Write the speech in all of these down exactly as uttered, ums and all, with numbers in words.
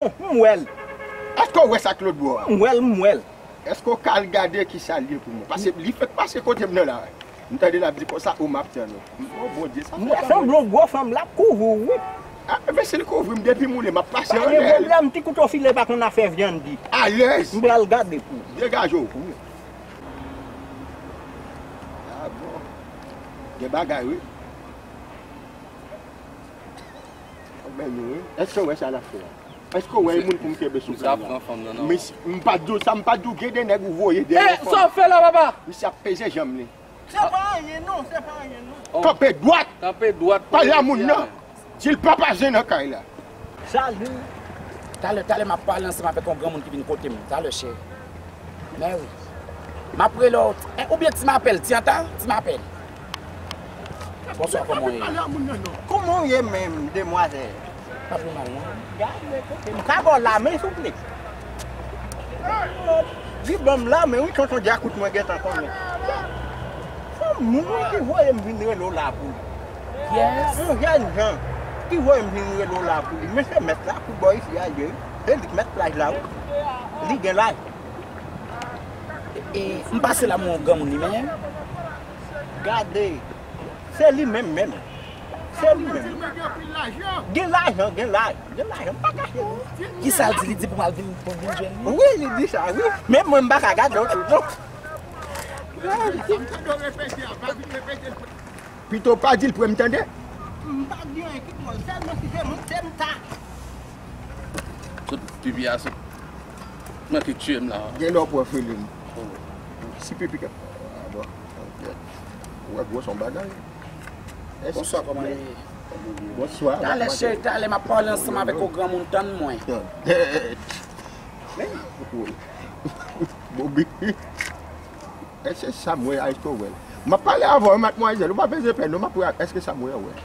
M wè l. Èske w wè sa k lòtbò a? M wè l, m wè l. Èske w ka al gade ki sa l ye pou mwen? Paske li fèk pase kote m nan la. M tande l ap di konsa, o m ap tann ou. M di, o Bondye, sa fè tann ou. M wè se yon gwo fanm, l ap kouvri w, wi. A, men si l kouvri m, depi m woule, m ap pase anlè l. Pa gen pwoblèm, ti kouto file pa konn afè vyann di. Alèz. M pral gade pou ou. Degaje w. Wi. A bon. Gen bagay, wi. Anben nou, wi. Èske w wè sa l ap fè a? Èske w wè e moun pou m kenbe sou kay la? Misye ap pran fanm nan, non. Misye, m pa t di w sa, m pa t di w gen de nèg ou voye dèyè fanm. E, sa w fè la, papa? Misye ap peze janm li. Se pa anyen, non, se pa anyen, non. Oh. Kanpe dwat. Kanpe dwat. Pale a moun nan. Di l papa Zen nan kay la. Salut. Talè, talè, m ap pale ansanm avèk yon granmoun ki vin kote m. Talè, cheri. Men wi. M ap rele w. Eh, oubyen Ti Mapèl, Ti Anta, Ti Mapèl. Bonswa, kòman w ye? Kòman w ye menm, demwazèl? Pa twò mal, non. Gade kote m ka ba w lamen, souple. Li ban m lamen, wi, tonton Djakout mwen gentan konnen. Se yon moun ki voye m vin rele w la pou li. Yes. Yon jèn jan ki voye m vin rele w la pou li. Men se mèt la pou bò isi a ye, wi. Se li k mèt plaj la, wi. Li gen laj. E, m pase la, m wè yon granmoun li menm. Gade, se li menm menm. Se li menm. Gen lajan, gen laj, gen lajan, m pa kache non. Kisa l di? Li di pou m al vin, pou m vin jwenn li? Wi, li di sa, wi. Men mwen, m pa ka gade w tou, non. Pito pa di l pou m tande. M pa di anyen, kit mwen, sèlman si se moun, se m ta. Tout pipi a sot. Manke tiye m la. Gen lè w pran fili m. Si pipi ka. Ah, bon. Ok. Ou wè gwo son bagay. Bonswa, kòman w ye? Bonswa. Talè, cheri, talè, m ap pale ansanm avèk yon granmoun, tann mwen. Bobi. Èske sa m wè a, èske w wè l? M ap pale avè w, madmwazèl, ou pa bezwen pè non, m ap wè, èske sa m wè a w wè?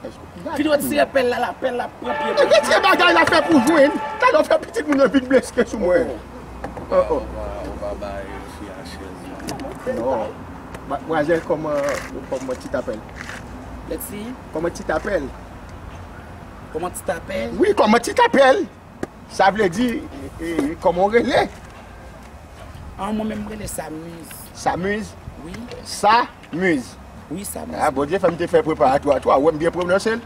Èske, gade. Fini retire pèl la, la pèl la pran pye. Retire bagay la fè pou jwenn. Talè w fè pitit moun yo vin bleske sou mwen. Oh, oh. Ou pa bay fi a chèz la. Non. Madmwazèl, kòman, kòman ti t apèl? Let's see. Kòman ti t apèl? Kòman ti t apèl? Wi, kòman ti t apèl? Sa vle di, e, e, kòman w rele? Ah, mwen menm, m rele Samuz. Samuz? Wi. Samuz. Wi, Samuz. Ah, Bondye fè m te fè preparatwa tou, a wè m byen pwononse l.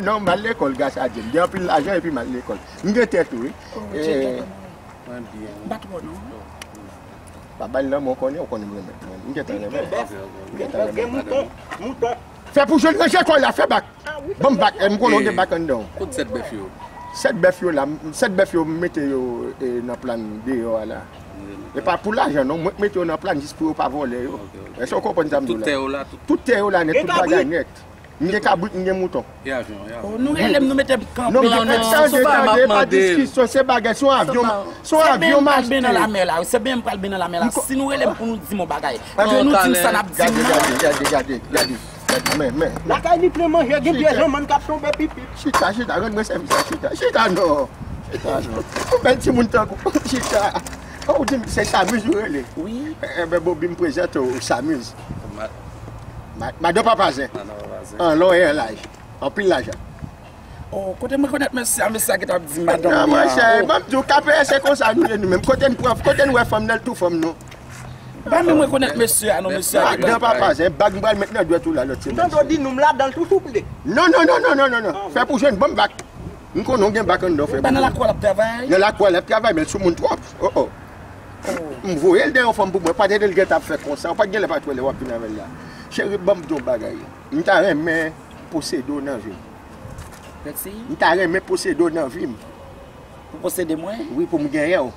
Non, m al lekòl gras a Dye. M gen anpil lajan epi m al lekòl. M gen tèt tou, wi. Oh, Dye kontan mwen. Mwen byen. M pa twò, non. Pa ba l nan men w, konnen, w konnen m renmen. M gentan renmen. Gen bèf, gen bèf, gen mouton, mouton. Fè pou jwenn ranje kò la, fè bak. Ban m bak, eh, m konnen w gen bak anndan w. Kot sèt bèf yo? Sèt bèf yo la, m, sèt bèf yo m mete yo, eh, nan plàn deyò a la. E pa pou lajan non, mwen k mete yo nan plàn jis pou yo pa vòlè yo. Ok, ok. Èske w konprann sa m di w la? Tout tè yo la, tout. Tout tè yo la nèt, tout bagay nèt. M gen kabrit, m gen mouton. E avyon, e avyon. Oh, nou rele m, nou mete m kanpe. Non, non, non, tande, tande, pa diskisyon, se bagay, se yon avyon, se yon avyon m achte. Se byen m pral ben nan lamè la, se byen m pral ben nan lamè la. Si nou rele m pou nou di m yon bagay, ke nou di m sa n ap di m nan. Gade, gade, gade, gade, gade. Men, men, men. Lakay li plen manje, gen pye janmann k ap tonbe pipip. Chita, chita, rann mwen sèvis la, chita. Chita non. Chita non. Yon bèl timoun tankou w, chita. Ou di m se Samuz ou rele? Wi. Enben, Bobi, m prezante w Samuz. Ma-, madan Papa Zen. Madan Papa Zen. An lon e an laj. Anpil lajan. Oh, kote m rekonèt mesye a, mesye a gentan ap di madanm li an. Non, monchè, ban m di w, K P S se konsa nou ye nou menm. Kote n pran, kote n wè fanm nan, l tou fanm nou. Ban m rekonèt mesye a, non, mesye a gentan. Madan Papa Zen, bag m pral met nan dwèt ou la lòt semèn. Tonton di nou m ladan l tou souple. Non, non, non. Fè pou jwenn, ban m bak. M konnen w gen bak anndan w, fè pou jwenn. Nan lakou a l ap travay? Nan lakou a l ap travay, men l sou moun twòp. Oh, oh. M voye l dèyè yon fanm pou mwen, pa t ede l gentan ap fè konsa, ou pa t gen lè pa t wè lè w ap vin avè l la. Cheri, ban m di w yon bagay. M ta renmen posede w nan vi m. Mèsi. M ta renmen posede w nan vi m. Pou posede mwen? Wi, pou m genyen w.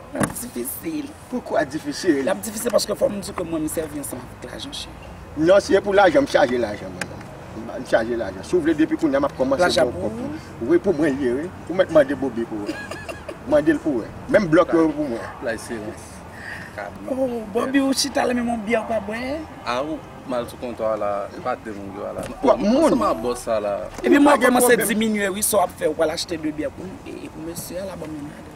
L ap difisil. Poukwa difisil? L ap difisil paske fò m di w ke mwen, m sèvi ansanm avèk lajan, cheri. Non, si e pou lajan, m chaje lajan, mwen menm. M chaje lajan. Si w vle, depi kounye a, m ap kòmanse ba w kòb. Lajan pou ou? Wi, pou mwen l ye, wi. Ou mèt mande Bobi pou wè. Mande l pou wè. Menm blòk yo pou mwen. Laj silans. Oh, Bobi, ou chita la, menm yon byè ou pa bwè? A, ou mal sou kontwa la, e pa de moun yo a la. Ou ap moun. Ansanm ak bòs sa la. Epi mwen kòmanse diminye, wi, sa w ap fè, ou pral achte de byè pou, e, e pou mesye a la, ban m yon ladan.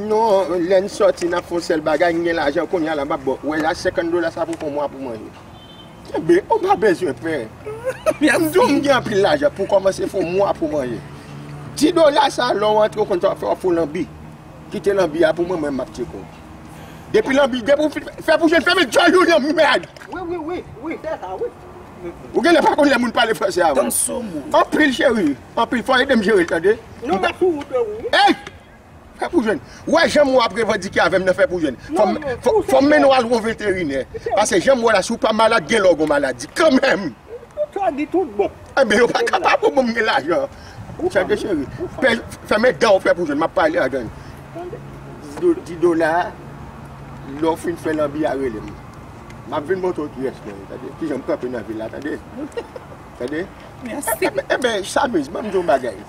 Non, lè n sòti, n ap fè yon sèl bagay, n gen lajan, kounye a la, m ap ba w. Wè la, senkant dola sa pou fè yon mwa pou manje. Kenbe, ou pa bezwen pè. M di w m gen anpil lajan pou kòmanse fè yon mwa pou manje. Dis dola sa, lè w antre, w konn sa w ap fè, w ap fè lanbi. Kite lanbi a pou mwen, mwen m ap tcheke w. Depi lanbi, depi w fin fè pou jwenn, fèmen djòl ou nan mèd. Wi, wi, wi, wi, fè sa, wi. Ou genlè pa konn lè moun pale franse avè w. Anpil, cheri, anpil. Fò ede m jere l, tande? Non, m ap sou wout, wi. Ey! Fè pou jwenn. Ou wè jan mwen w ap revandike avè m nan fè pou jwenn. Fò m, fò, fò m mennen w al wè yon veterinè. Paske jan mwen w la, si w pa malad, gen lè w gon maladi. Kanmenm! Tout sa di tout bon. Enben, yo pa kapab pou mwen gen lajan. Tande, cheri. Fèmen dan w fè pou jwenn. M ap pale a grann. Dis do-, dis dola a, lè w fin fè lanbi a, rele m. M ap vin montre w kiyès mwen ye, tande. Kijan m kanpe nan vil la, tande. Tande? Mèsi. Enben, Samiz, ban m di w yon bagay.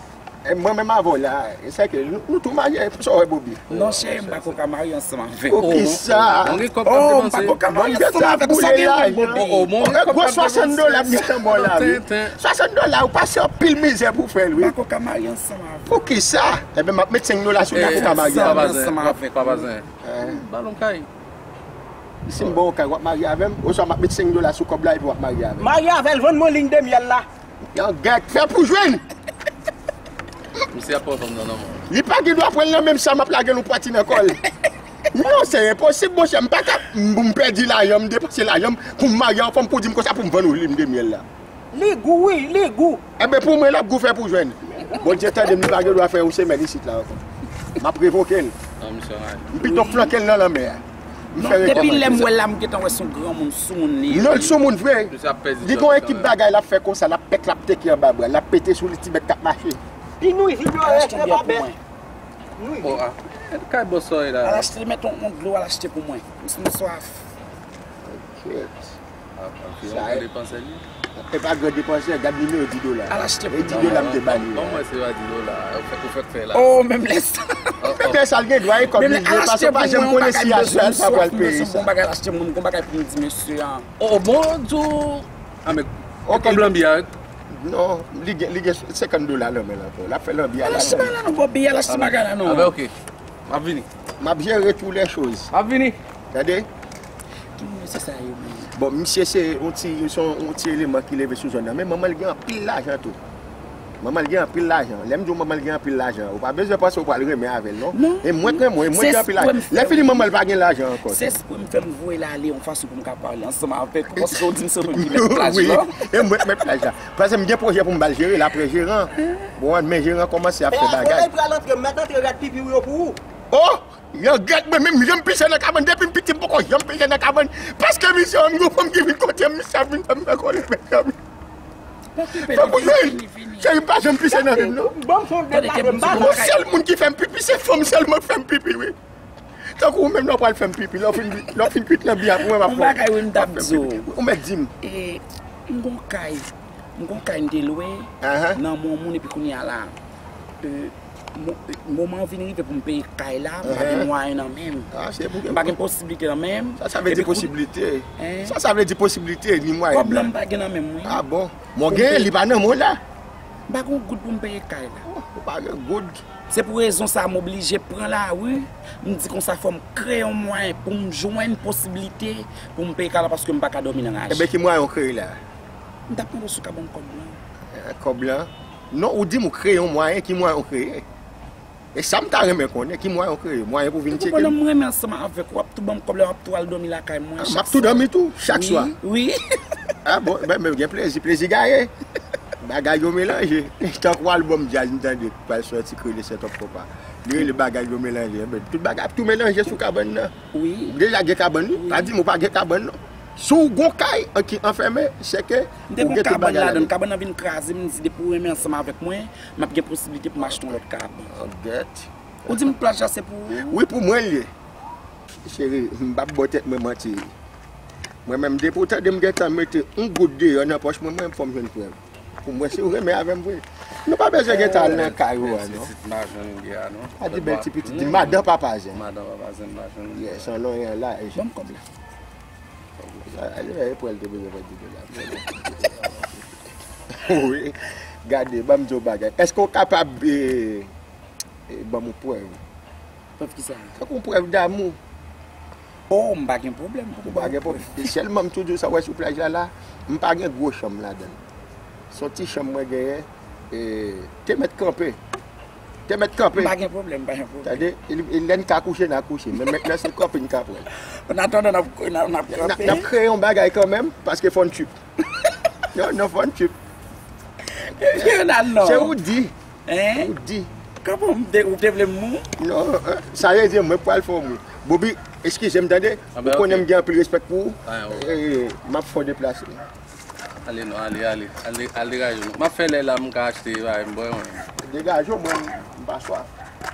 E mwen menm avè w la, e sèke nou, nou tou marye, sa w wè, Bobi? Non, cheri, m pa ko ka marye ansanm avè w. Poukisa? Mwen gen kòb k ap depanse. Oh, m pa ko ka marye ansanm avè w, sa gen yon Bobi. Oh, oh, mwen gen kòb k ap depanse. Gwo swasant dola m gentan ba w la, wi. Swasant dola, ou pase anpil mizè pou fè l, wi. M pa ko ka marye ansanm avè w. Poukisa? Enben, m ap met senk dola sou, m pa ko ka marye avè w. Papa zen, papa zen. Ba l yon kay. Si m ba w yon kay, w ap marye avè m? Oswa m ap met senk dola sou kòb la epi w ap marye avè m? Marye avè l, vann mwen liy de myèl la. Yon gèt, fè pou jwenn. Misye ap pran fanm nan nan men w. Li pa gen dwa pran l nan men m, sa m ap lage l yon pati nan kò l. Non, se enposib, monchè, m pa ka, m, m pèdi lajan, m depanse lajan m pou m marye yon fanm pou di m konsa pou m vann ou liy de myèl la. Li gou, wi, li gou. Enben, pou mwen, l ap gou, fè pou jwenn. Bondye tande m, li pa gen dwa fè yon semèn isit la ankò. M ap revoke l. M pito flanke l nan lanmè a. M fè rekòmanse. Non, depi lè m wè l la, m gentan wè se yon granmoun soumoun li ye. Non, l soumoun vre. Li gen yon ekip bagay l ap fè konsa, l ap pèt, l ap teke anba bra, l ap pete sou li, ti bèt k ap mache. Pi nwizib yo rete pa bèt. Nwizib. Kay bòs sa w ye la. Al achte, met yon, yon dlo, al achte pou mwen. M swaf. Kèt. Sa e pa gran depansè, gad nimewo dis dola. Al achte pou mwen. E dis dola m te ba li. Ban mwen se pa dis dola. Ou fè, ou fè fè la. Oh, menm lè sa. Fè sa l gen dwa e kòb li vle, paske pa janm konnen si aswè a l pa pral peye sa. Gon bagay al achte moun, gon bagay pou m di mesye a. Oh, bon, di w. A, men, kòb lanbi a. Non, li gen, li gen senkant dola nan men l ankò. L ap fè lanbi a la. Al achte bagay la non, Bobi, al achte bagay la non. A, ben, ok. M ap vini. M ap jere tout lè choz. M ap vini. Tande? Ki moun mesye sa yo menm? Bon, misye se yon ti, se yon, yon ti eleman ki leve sou zòn nan. Men manman l gen anpil lajan tou. Manman l gen anpil lajan. Lè m di w manman l gen anpil lajan, ou pa bezwen panse w pral renmen avè l, non. Non. E mwen k renmen w, e mwen gen anpil lajan. Lè fini manman l pa gen lajan ankò. Se espre m fè m voye l ale yon fason pou m ka pale ansanm avè l. Paske w di m se ou menm ki mèt plaj la. Wi, e mwen k mèt plaj la. Paske m gen pwojè pou m ba l jere, l ap jere jeran. Bon, men jeran kòmanse ap fè bagay. Lè pral antre, m mèt antre rad pipi w yo pou ou. Oh! Yon gèt mwen menm, janm pise nan kabann, depi m piti m poko janm pise nan kabann. Paske misye wè m gon fanm ki vin kote m, misye ap vin fè m fè kòlè, mezanmi. Fè pou jwenn. Cheri, m pa janm pise nan vi m, non. Bon, sèl moun ki fè m pipi, se fanm sèlman k fè m pipi, wi. Tankou ou menm, lè w pral fè m pipi, lè w fin, lè w fin kwit lanbi a pou mwen, m ap fè w. Yon bagay, wi, m t ap di w. Ou mèt di m. E, m gon kay, m gon kay m te lwe nan men yon moun, epi kounye a la, e, mo-, moman an vin rive pou m peye kay la, m pa gen mwayen nan men m. M pa gen posiblite nan men m. Sa, sa vle di posiblite. Sa, sa vle di posiblite, ni mwayen. Kòb la, m pa gen nan men m, wi. A bon? Mwen gen, li pa nan men w la. M pa gen yon goud pou m peye kay la. Oh, ou pa gen goud. Se pou rezon sa a, m oblije pran lari. M di konsa, fò m kreye yon mwayen pou m jwenn posiblite pou m peye kay la, paske m pa ka dòmi nan raje. Enben, ki mwayen w kreye la? M t ap mande w si w ka ban m kòb lan. Eh, kòb lan? Non, ou di m ou kreye yon mwayen, ki mwayen w kreye? E sa m ta renmen konnen, ki mwayen w kreye? Mwayen pou vin tcheke m? Ou konprann, m renmen ansanm avèk ou, w ap tou ban m kòb la, w ap tou al dòmi lakay mwen chak swa. M ap tou dòmi tou, chak swa? Wi, wi. A bon, ben, men gen plezi, plezi gaye. Bagay yo melanje. Tankou albòm djaz m tande k pral sòti k rele Set Up Konpa. Li rele Bagay Yo Melanje. Enben, tout bagay ap tou melanje sou kabann nan. Wi. Ou deja gen kabann, wi. Wi. Pa di m ou pa gen kabann, non. Si w gon kay an ki anfèmen, se ke ou gen tout bagay ladan l. M te gon kabann ladan l, kabann nan vin kraze, m di depi w renmen ansanm avèk mwen, m ap gen posiblite pou m achte yon lòt kabann. An gèt. Ou di m plaj la se pou ou? Wi, pou mwen l ye. Cheri, m p ap ba w tèt mwen manti. Mwen menm, depi w tande m gentan mete yon goud deyò nan pòch mwen, mwen, fò m jwenn prèv. Pou mwen, si w renmen avè m vre, nou pa bezwen gentan al nan kay ou a, non. Se ti majan nou ye a, non. Pa di bèl ti pitit, di madan Papa Zen. Madan Papa Zen, majan nou ye a. Yes, an lonyen la. Ban m kòb la. Sa, ale, e pou l te bezwen fè di dola. Wi. Gade, ban m di w bagay. Èske w kapab, e, e, ban m yon prèv? Prèv ki sa? Tankou yon prèv damou. Oh, m pa gen pwoblèm pou m ba w prèv. Ou pa gen pwoblèm. E sèlman m tou di w sa, w wè sou plaj la, la, m pa gen gwo chanm ladan l. Se yon ti chanm mwen genyen, e, te mèt kanpe. Se mèt kanpe. M pa gen pwoblèm, m pa gen pwoblèm. Tande, e, e lè n ka kouche, n a kouche. Men mentnan, se kanpe n ka pran. An atandan, n ap, n ap, n ap N a- kanpe. N ap kreye yon bagay kanmenm, paske fò n trip. Non, non, fò n trip. Yo, yo, nan non. Se ou di. Hein? Ou di. Kanpe, ou te, ou te vle m mou? Non, eh, sa vle di, mwen pral fè w mou. Bobi, eskize m, tande? Ah, ben, Ou konnen ok. M gen anpil respè pou ou. Ah, ok. Eh, m ap fè w deplase. Ale non, ale, ale, ale, ale degaje w non. M ap fè lè la, m ka achte, bagay, m bwè yon. Degaje w, mwen, m pa swaf.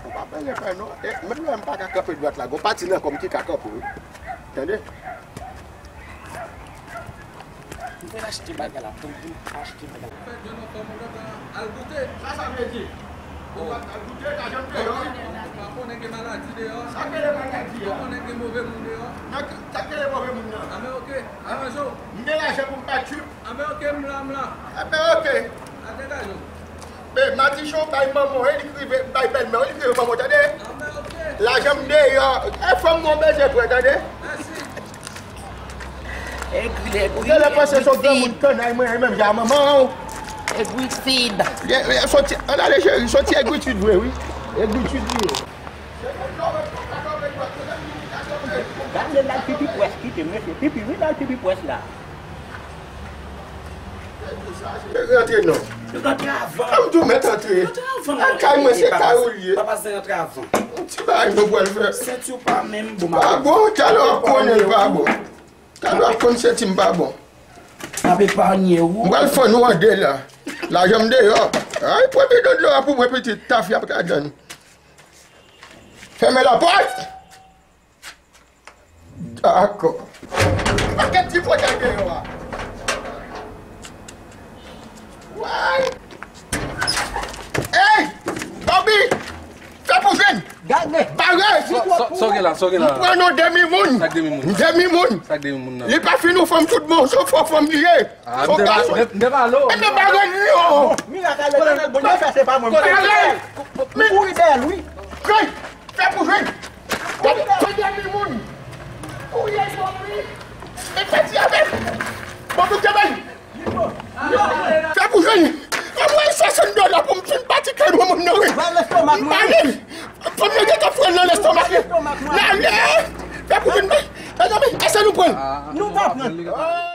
Ou pa bezwen pè non. E, menm lè m pa ka kanpe dwat la, gon pati nan kò m ki ka kanpe, wi. Tande? M vle achte bagay la, tanpri, achte bagay la. Fè jwenn yon fòm ou lòt la, al goute. Sa sa vle di? Ou pa al goute, lajan m deyò. Ou pa konnen gen maladi deyò. Sa k rele maladi a? Ou pa konnen gen move moun deyò. Nan ki, sa k rele move moun nan? Anben, ok. Aranje w. M gen lajan pou m pa trip. Anben, ok, m la, m la. Anben, ok. A degaje w. Men, madichon bay manman w, e li k rive bay bèlmè w, e li k rive manman w, tande? Anben, ok. Lajan m deyò. E fanm mwen bezwen pran, tande? Mèsi. Egri, Ou te lè panse se yon granmoun kannay mwen, menm jan manman w. Egritid. Ye, ye, soti, ann ale cheri, soti egritid vre, wi. Egritid vre. Gade lal pipi pwès, kite m mesye. Pipi, wi, lal pipi pwès la. Rantre non. Yo rantre avan. Kòm tou mèt antre. Rantre avan. Nan kay mwen se kay ou l ye. Papa Zen rantre avan. Ti bagay nou pral fè. Senti w pa menm bon. Pa bon, talè w ap konnen l pa bon. Talè w ap konn senti m pa bon. M ap epanye ou. M pral fann ou an de la. Lajan m deyò. Ay, pran bidon dlo a pou mwen pitit. Tafya pa ka jwenn. Fèmen lapòt. Dakò. Pakèt ti pwodèl deyò a. Way! Ey! Bobby! Fè pou jwenn! Gade! Bare! Sa w gen la, sa w gen la? M pran non demi moun. Sa k demi moun? Demi moun. Sa k demi moun nan? Li pa fin ou fanm tout bon, se fo fanm li ye. Ah, m te ba, m te ba lo. E men bare non! Mirak a Letènèl Bondye fè se pa mwen. Bare! M kouri dèyè l wi. Jwenn! Fè pou jwenn. Gade, gade dènye moun. Ou ye Bobby. E pati avè m. Bobby te bay. Fè pou jwenn. Anvoye swasant dola pou m fin pati kay moun nan wi. M pale. Fò m mete fre nan lestomak li. N ale. Fè pou jwenn. Mezanmi, èske nou pran? Nou pa pran.